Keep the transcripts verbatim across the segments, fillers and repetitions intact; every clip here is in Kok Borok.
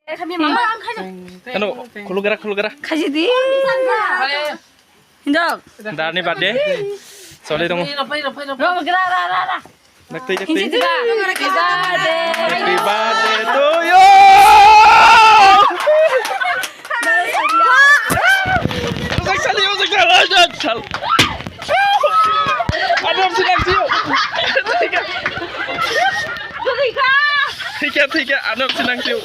Ano, khulugra, khulugra. Khaji di. Hindo. Darni birthday. Choli dong. Ro, gra, ra, ra, ra. Nakti, nakti. Happy birthday. Happy birthday to you. Ojak sali, ojak sali, ojak sali. Ano si nang siu. Thik hai, thik hai, ano si nang siu.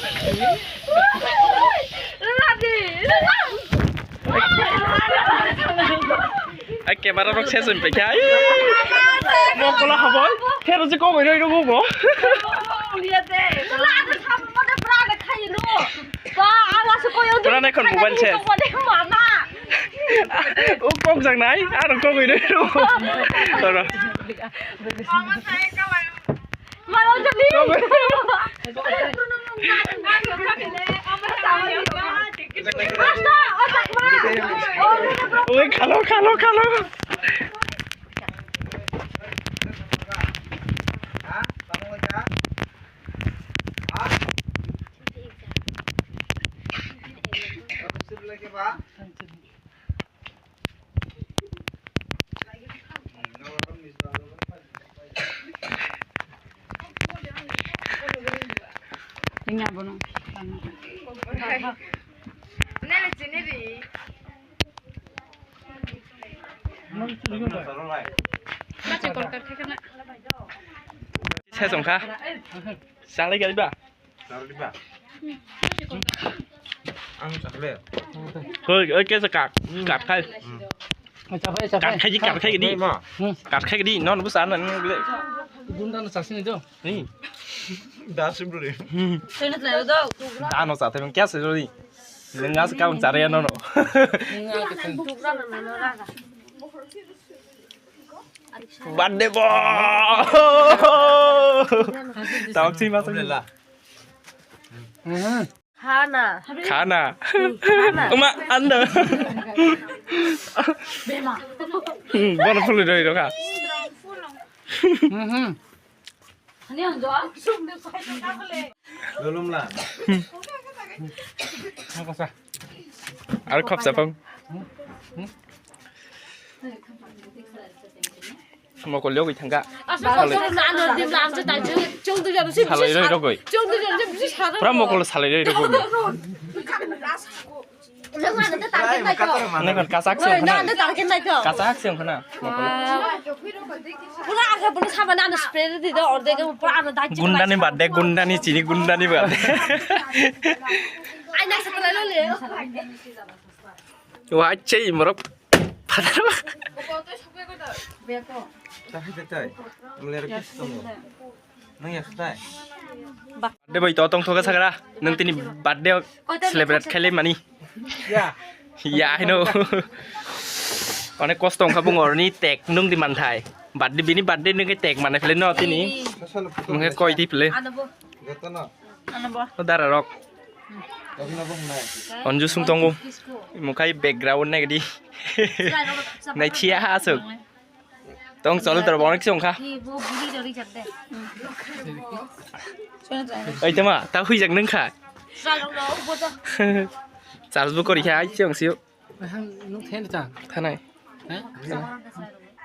Ai, camera rok ses oi paikha. Ai. Mokolo haboi. Thero je kok oi roi rw bo. Pura nai khon mobile ses. O kok jang nai, aro kok oi roi rw bo. Oro. Oi, khalo, khalo, khalo. Sesong kha. Salai gari ba. Ang chakle. Hoi, oi, kesa kak, kak khai. Kak khai, kak khai di. Ma. Kak khai di, non bu sana nang le. Gunda no chasini do. Ni. Da sibri. Da no chate bang kya se ri. Nang as ka bang chare no no. Birthday boy. Tawk si ma. Khana. Khana. Khana. Uma anda. Bema. Hmm, bono phulwi roi rokha. Hmm, hmm. Ani ang jo. Lulum la. Aro khop sapang. Mokol yogwi thangkha. Salai roi rogoi. Pura mokol salai roi rogoi. Nang ano ta target nai to. Nang kon kasak se Nang ano ta target nai to. Kasak se khana. Pura asa pura sama nang ano spray di do orde ke pura ano dai. Gundani birthday, gundani chini gundani birthday. Ai nang sa pura lo le. Wah, cei morok. Padahal. Tahi tatai. Mulai rikis tong. Nang ya sutai. Birthday boy to tong thoga sagra. Nang tini birthday celebrate khaile mani. Ya. Ya, I know. Onek kosto wngkha bung orni tek nung di manthai. Birthday bini birthday nung tek manai phile no tini. Munghe koi di phile. Jotono. O dara rok. Jotono bung nai. Onju sung tongo. Mukhai background nai gidi. Nai thia ha asuk. Tong chole tor bonek song kha. Oi tama, ta hui jak nung kha. Charge bo kori kha, ai chong siu. Nung then ta. Thanai. Ha?